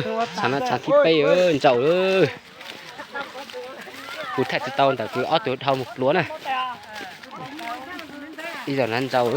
Tshav no tshav thib peb, ntsaum. Kuv thaij tsis tau ntawm kuv ob tug dhau mus pluav na. Ib zaug na ntsaum.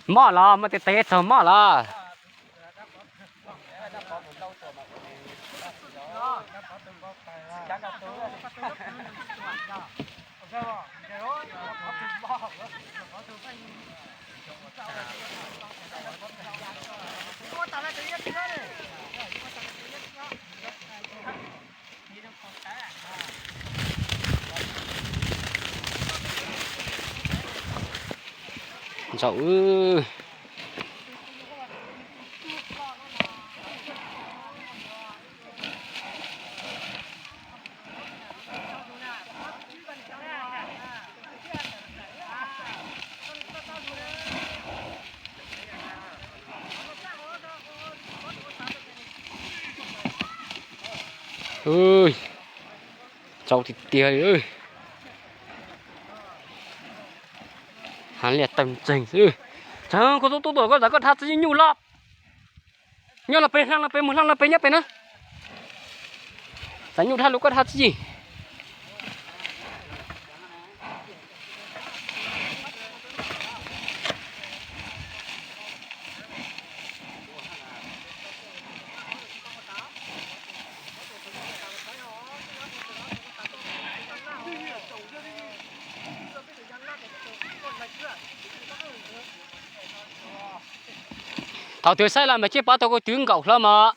Mob los muaj tes tes txog mob los. Ntsaum. Ntsaum tiag tiag li. Hav liaj tawg ntseeg xwb. Tseev, kuv tub tub tuaj koj, koj dhau txiv nyuj los. Nyob los pem, hla los pem, mus hla los pem nyob pem na. Txiv nyuj dhau lus koj dhau txiv nyuj. Thaum twg saib los mas cia pov tau kuv twv nkaum hlo mog.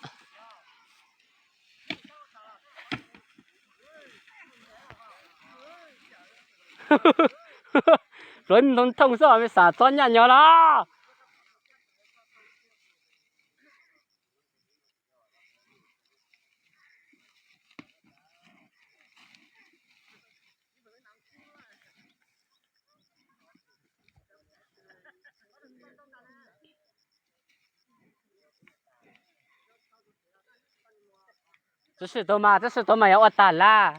Pluav ntoo thooj xwb me xav txob nyaj nyo los. Txwv si tau mas, txwv si tau mas yuav ua tas lawm.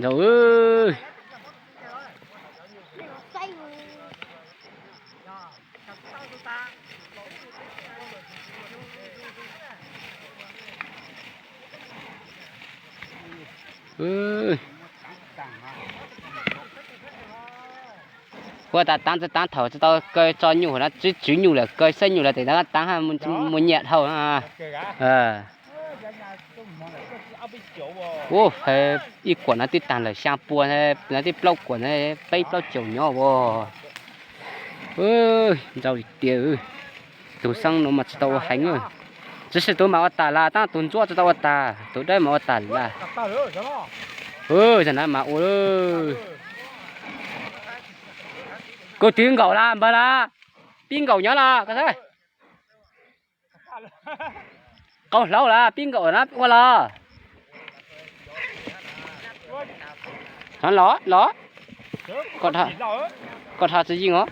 Nraug. Ua tas tav txi tav thaum tsis tau kaw tso nyuj na, tswv tswv nyuj lawm, kaw xab nyuj lawm tes tav tav mus nyiam dhau. Ua fais ib kuam no twb tag lawm xya pua, no twb plaub kuam, peb plaub caum nyob ua. Nraug tiag, tus xeeb no mas tsis tau ua heev. Txwv si tus mas ua tas lawm, tab tus ntsuab tsis tau ua tas, tus dawb mas ua tas lawm. Tam no mas ua, kuv twv nkaum lawm npawg lawm, pib nkaum nyob lawm koj saib. Qau hlaub lawm, pib nkaum na ua los. Los los, koj dhau tsis yeej os.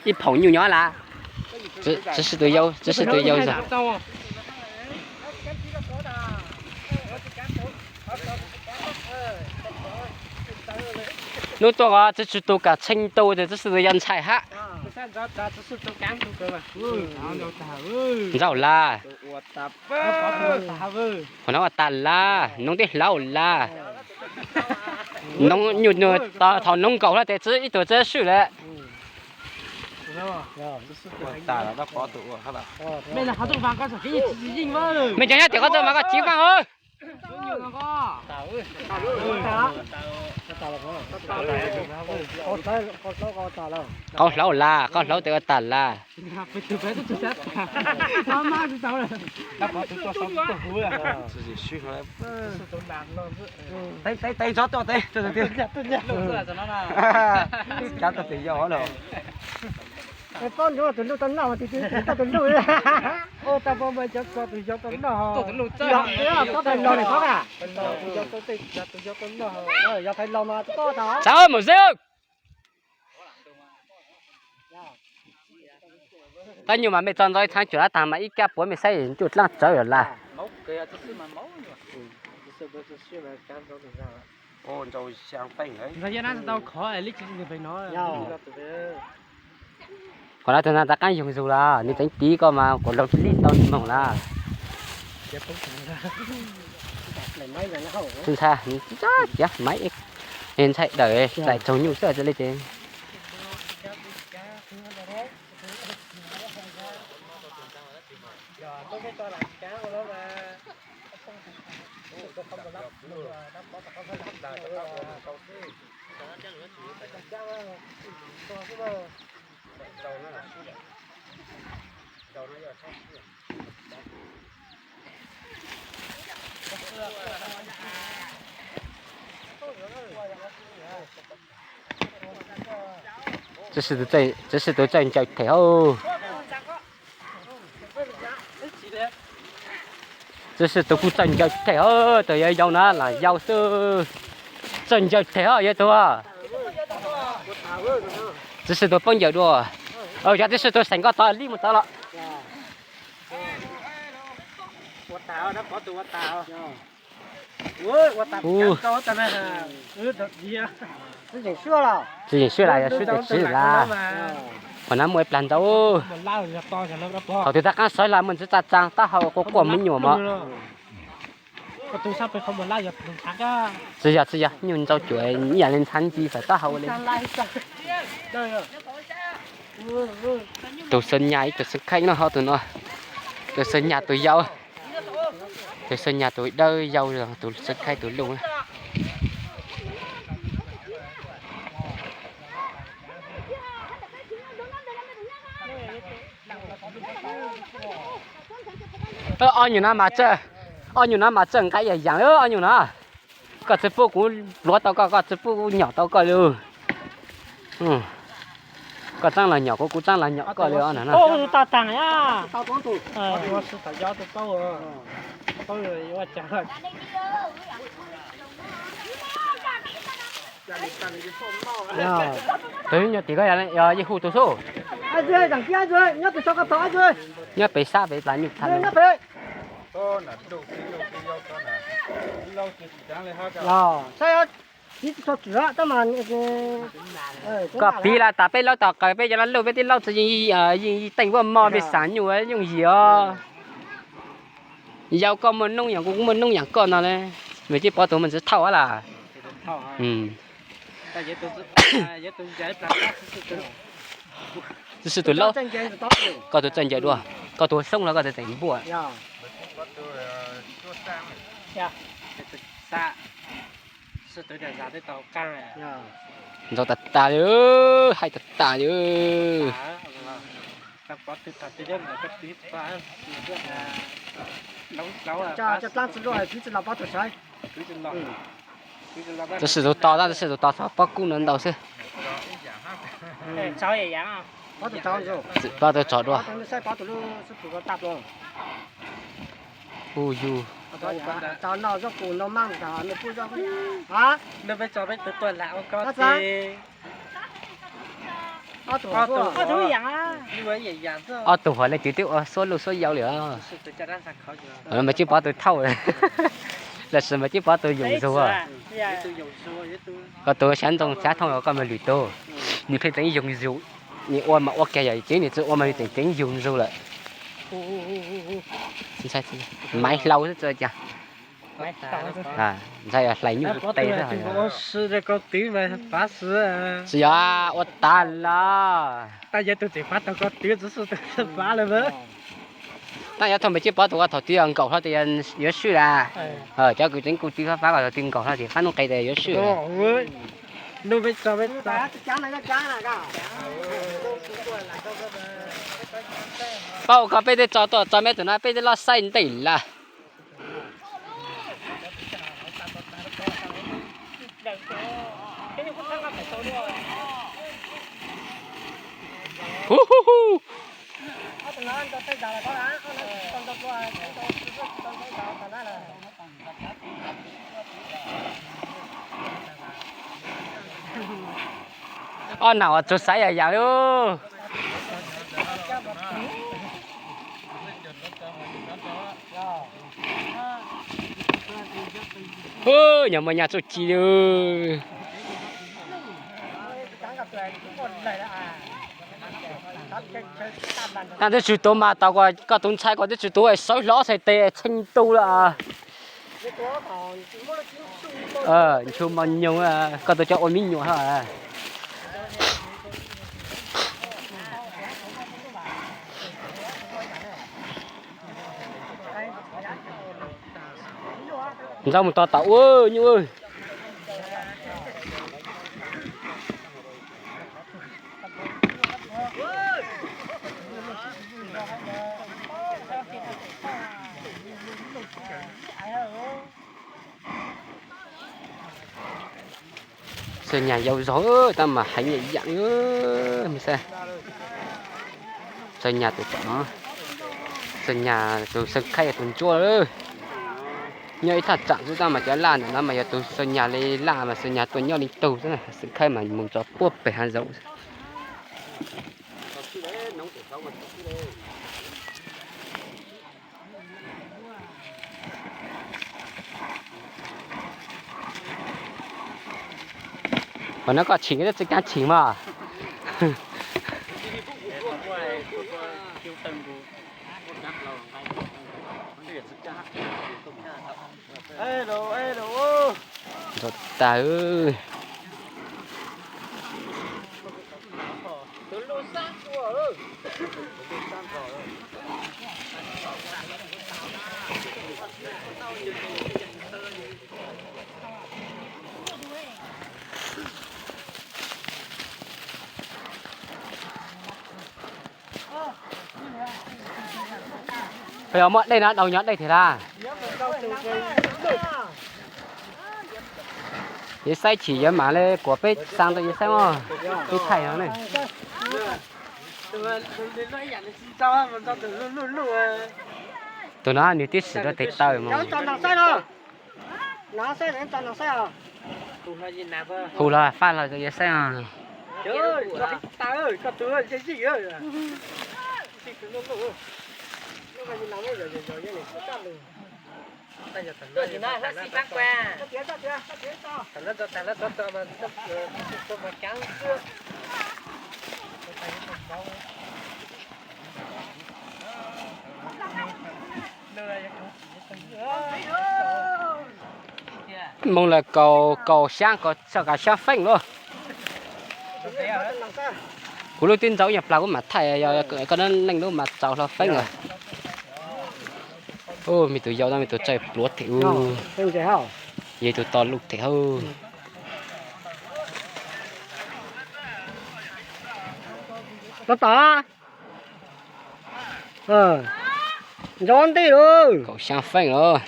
Ib phaum nyuj nyob lawm. Txwv si tus yau, txwv si tus yau zog. Hnub tuaj ko txwv si tus kam tshee tu ces txwv si tus yau ntshai hab. Nraug lawm. Qhov no ua tas lawm, noob twb hlaub lawm. Noob nyuj, thaum noob nkaum lawm tes txwv ib tug txwv swj lawm. Me cov nyob tim qhov twg mas koj tsis faaj. Qaub hlaub las, qaub hlaub tes ua tas las. Tev tev tev tsob tuaj tev, cav tau tus yau los. Paub ntsoov tus luj tau noj mas tus luj. Ua tau paub mas cov tus yau tau noj. Yog tus yau tau noj. Yog tais laus mas tau tau. Txawm mus xwb. Tab nyuj mas mej txog ntxov ib txhaab cuam lab taag mas ib kab puav mej saib ncuj dlaab tsawv lawm las. Qhov no tug nag rov qaab yoog zug las, nws tseev tiv koj mas kuas lug tsi lij tau nws moog las. Ntshai, ntshai, maiv, ntshai dawm dlaim tsaug nyuj xwb le ces. Tsi, tsi txawj ncaws them hab. Tsi, tsi txawj ncaws them hab, tug yau yau na lam yau xwb. Txawj ncaws them hab yog tug. Tsi, tsi txawj poob ncaws dua. Cov tsi, tsi txawj seem koj tod li mus tod los. Tsi yeem suab las, yog suab tias tsi las. Qhov nab muaj ib plag ntau. Thaum twg taab qaab sawv hla muaj ntxiv tsa tsaa taub hau quaj quaj muaj nyuam mog. Tsi yog, tsi yog, nyuj ntau cuam ib yam li ntxhab nci fam taub hau li. Tug Xeeb Nyaj ib tug Xeeb Khaib no hab tug no. Tug Xeeb Nyaj tug yau. Tug Xeeb Nyaj tug dawb yau, tug Xeeb Khaib tug luj. Ob nyuag no mas txawj, ob nyuag no mas txawj nqaij yaam yaam li ob nyuag no. Koj tsi pub kuv luav tau koj, koj tsi pub kuv nyom tau koj li. Koj txeeb los nyom kuv, kuv txeeb los nyom koj li. Tus nyuag tim koj yog yeej hu tus xwb. Nyob pem sab pem plas nyuj thav. Koj piv las tas peb laub tom qaws peb cov no luj peb tij laug tsi yeej, yeej teej vuaj mov peb xaav nyuj yooj yim os. Yau koj muaj noob yaam kuv, kuv muaj noob yaam koj no le. Mej Cib Pov tus mas ntxiv thauj las. Tsi, tsi tus laub, koj tus txawj ncaws dua, koj tus xoob los koj tus tseem npuaj. Ntxaus tas tas li, haib tas tas li. Tab sis tus tod tab, tab sis tus tod txog pob kub no ntau xwb. Pob tug tsov dua. Hu yug. Ob tug huv le twv twb ua xuab luj xuab yau li os. Mej Cib Pov tus thauj, tab sis Mej Cib Pov tus yoom zug. Koj tus xyav ntxoo xyav thooj koj mas lwm tug, nws pheej tseem yoom zug, nws ua mas ua kiag yog ceev, nws tsi ua mas nws tseem ceev yoom zug lawm. Maiv hlau xwb tsi cas. Ntshai hlais nyuj tes xwb. Tsis yog, ua tas los. Tab yog thaum Mej Cib Pov tus ua thaum twg nkaum hlo tias yuav swj las. Cov kws tseev kuj twv fab fab kom thaum twg nkaum hlo tias fab nub qes tias yuav swj. Nub peb tso peb tso. Paub koj peb twb tso tuaj tso meb tus no peb twb loj xaib ntev lawm. Hu hu hu. Ob nam uas tsuas xaiv yam yam li. Nyuam muaj nyaj txuj ci li. Tag twb tsis tuav mas tau koj tus ntxhais koj twb tsis tuav sawv hlo txhais tes txheej tu lawm. Nchu mos nyoos, koj tus cov ua me nyuam hab. Ntxaub mus tos tom ua nyuj. Xaw Nyas yau zog tab mas heev yam yam li. Xaw Nyas tus tom no, Xaw Nyas tus Xaw Khaib tus ntsuab lawm. Nyob ib thaj tsam xwb tab mas cov laj ntawm no mas yog tus Xaw Nyas li laj mas Xaw Nyas tuaj nyob li tug xwb, Xaw Khaib mas mus txog puag pem hav zoov. Qhov no koj tshim koj twb tsis kav tshim mas. Ntxhov tag. Peb muab dej no daus nyob dej thiab laj. Yev saib chim yuav mam li kuas peb xaa tau yev saib mog, peb thaij no ne. Tus no nws twb sim rau tes taw mog. Hu los faj los yev saib os. Moog lawm kaum, kaum xyaa, kaum xyaa feeb lawm. Kuv lub twb ntxaus ib nyuag plag kuv mam thaij, yog koj dab neeg lub mas txaus hlo feeb lawm. Ub, me tus yau no me tus tsaig pluav them ub. Yog tus to luj them hab. Tab tom ntxaus ntej lauj. Kaum xyaa feeb os.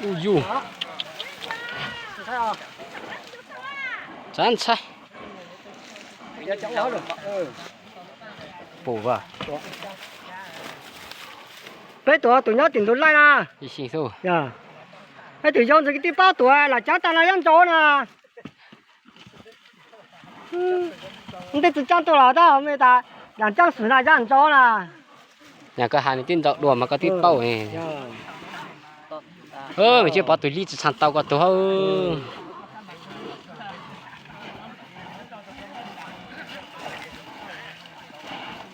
Ub yug. Txav ntshai. Pum vas. Peb tuav tus nyob tim ntug laij na. Peb tus yau ntxim kwv tij pab tuav lam caab tag no yob ntsaus na. Ntej tsi caab tuaj los tab me tas yam caab xwm na yaj ntsaus na. Yog koj has nws twb ntsaus dua mas koj twb paub. Mas tsis pov tus lib tsi tshaj tau koj tus hab.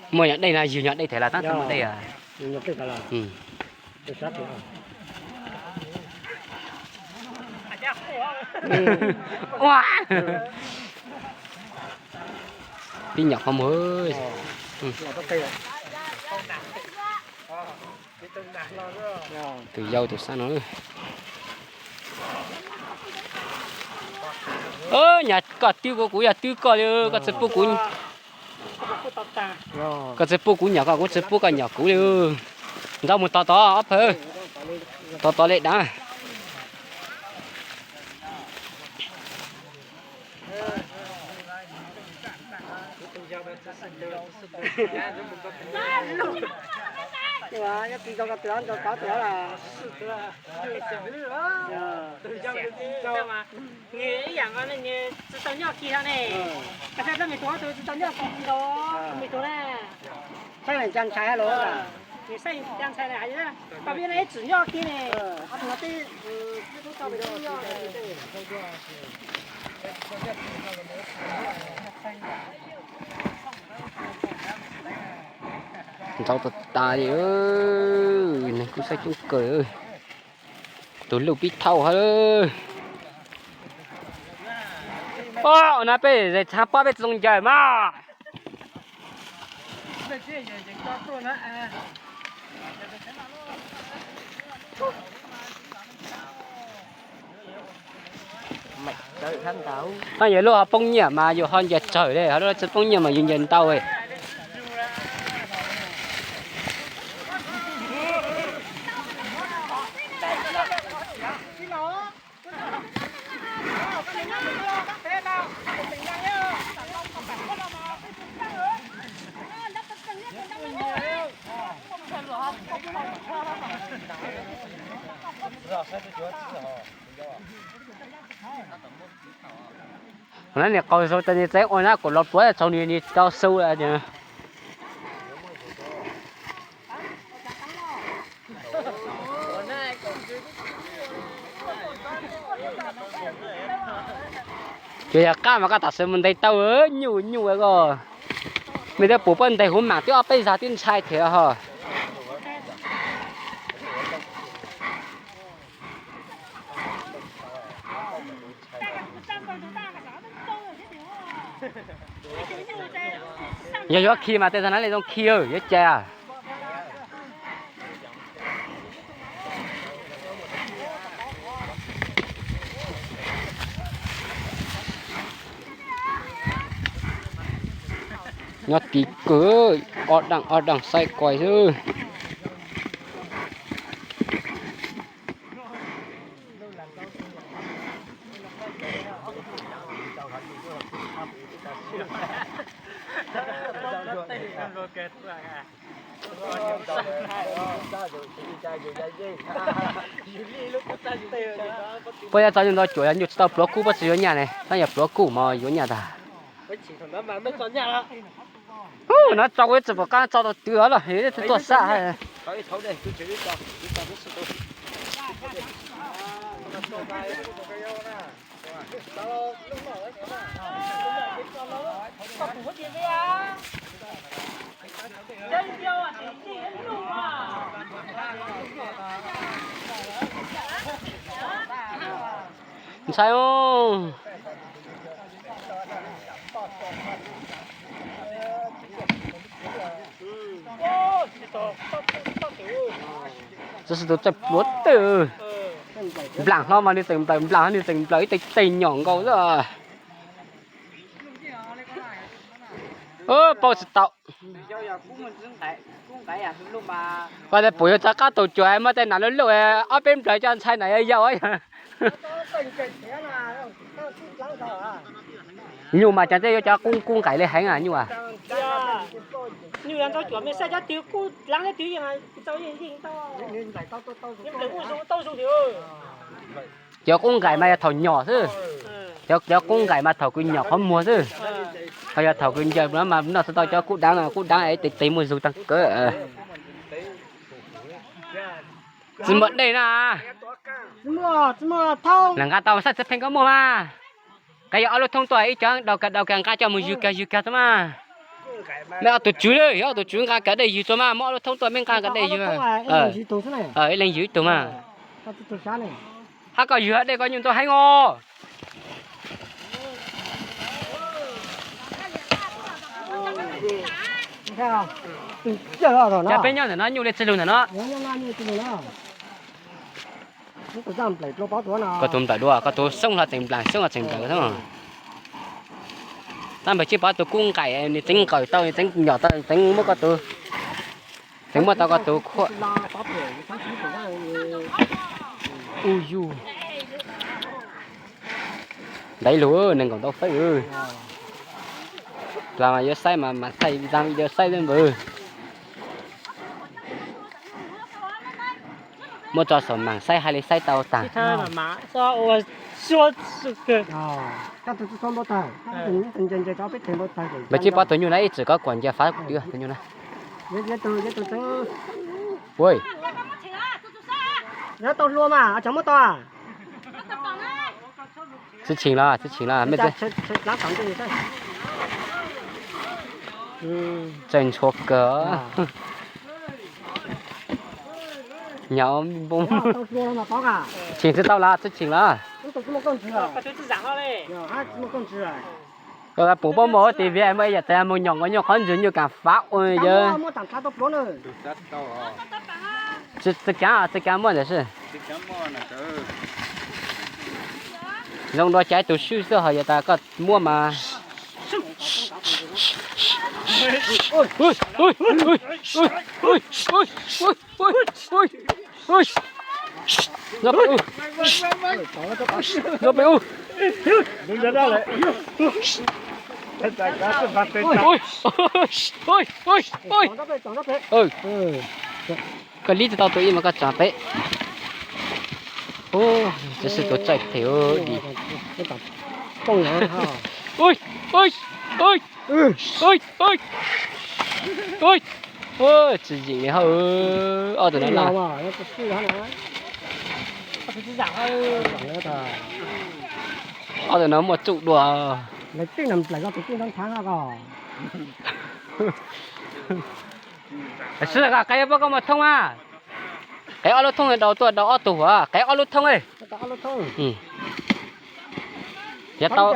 Muaj nyuag dej no ywg nyuag dej them lawm tab sis muaj dej. Ua, tib nyom qhov muag. Tus yau tus xab no. Nyam koj twb kuv, kuv yog twb koj li, koj tsis pub kuv, koj tsis pub kuv nyom koj, kuv tsis pub koj nyom kuv li. Nrau mus tod tod ob phaw, tod tod li dav. Nws ib yam nkaus nws tsis tau nyob kis no ne. Koj saib tus me tus tsis tau nyob kis ntau, tus me tus na. Saib ntshai los, nws saib ntshai na, koj pib no ib txwm nyob kis ne. Nrau tas tas li, neeg kuj saib coob kawg. Tus luj pib thauj hab. Ua na peb zes tshab pob peb tsis zoo ncaws mas. Yog lub ho poob nyiaj mas yus ho ncaws tsawg li, ho lub tsis poob nyiaj mas yus ncaws ntau. Nim qaug zog tas nim txeeb ua na kom los pluav tsaug nim tau su lawm. Ces yog qab mas koj tam sim mus ntes tau nyuj nyuj ko. Mej twb pum pob ntes huv mam twb ob peb zag twb ntshai thiab ho. Yog yuav khi mas tej tag nab li zoo khi yuav cai. Nyob tiv kawg, ob daim ob daim saib koi xwb. Puab yuav tso nyuj ntau cuam, yog nyuj tsis tau pluav kub puab tsis yuav nyaj ne, tab yog pluav kub mas yuav nyaj tag. Ub, no tso kuv ib tsi pom qab tso tau twg los tuaj sab. Ntshai os. Txawj pluav twg. Nplaam hlo mas nws tseem nplawm, nplaam hlo nws tseem nplawm ib teg teg nyom nkaus xwb. Paub tsis tau. Koj tias pum yuav txog qab taug cuam muab tej nam luj luj ob peb nplawg coj ntshai nam yau yau. Nyuj mas cas tej yuav cov kub nqaim li heev nyuj as. Cov kub nqaim mas yog thaum nyom xwb. Cov kub nqaim mas thaum kws nyom qhov muag xwb. Ho yog thaum kws ncaws mas noj tsis tau cov kub daav, kub daav es tes tes muaj zug taag kawg. Tsis muaj dej na. Nqa tau sab txiv pheej koj muaj mas. Koj yog ob lub thoob tuaj ib cov daus kag daus kag nqa coj mus zwg kag zwg kag xwb mas. Mej ob tug tswv, yog ob tug tswv nqa kag dej ywg tso mas, muab ob lub thoob tuaj mej nqa kag dej ywg. Ib leeg ywg ib tug mas. Hab koj ywg dej koj nyuj ntau heev os. Cov peb nyob ntawm no nyuj li txij lug ntawm no. Koj tus nplawm dua, koj tus xoob hlo tseem nplaim, xoob hlo tseem nplawm xwb. Tab npawg Tsib Pov tus kub nqaim, nws txeev nqawm tau, nws txeev nyom tau, txeev muab koj tus, txeev muab tau koj tus khuam. U yug. Ntaiv lug nees nkaum ntau feeb. Los mas yuav saib mas mas thaij zaj video saib xwb npawg. Muab tso saum mas saib hais li saib tau tag. Npawg Tsib Pov tus nyuj na ib txwm koj kuam ncaws fav kuv twb tus nyuj na. Ua, tsis tsheej los, tsis tsheej los. Txawj ntshua kawg. Nyob npoo. Tsheej tsis tau los, tsis tsheej los. Koj pum pob mos ua tis viam mas yam tas mus nyom nkaus nyuj qhov ntswg nyuj kam fav ua yawg. Txawj kaav, txawj kaav muaj ntawm si. Zoo dua cas tus swb xwb ho yog tas koj muab mas. Koj lib tsis tau tus ib mas koj tso peb. Ub, tsis xwb tus txaij phem di. Tsis yeem li hauj, ob tug no laj. Ob tug no muaj txuj dua. Sib qev pab koj muaj thooj a. Qev ob lub thooj dau tuaj dau ob tug huv, qev ob lub thooj. Yog tau.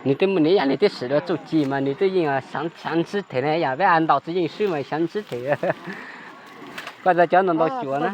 Nws twb muaj nws ib yam li tib sim dua txuj ci mas nws twb yeej xyav ntsib them na, yam peb a ntaus txwv yeej swb mas xyav ntsib them. Koj txog cov ntau ntau cuav na.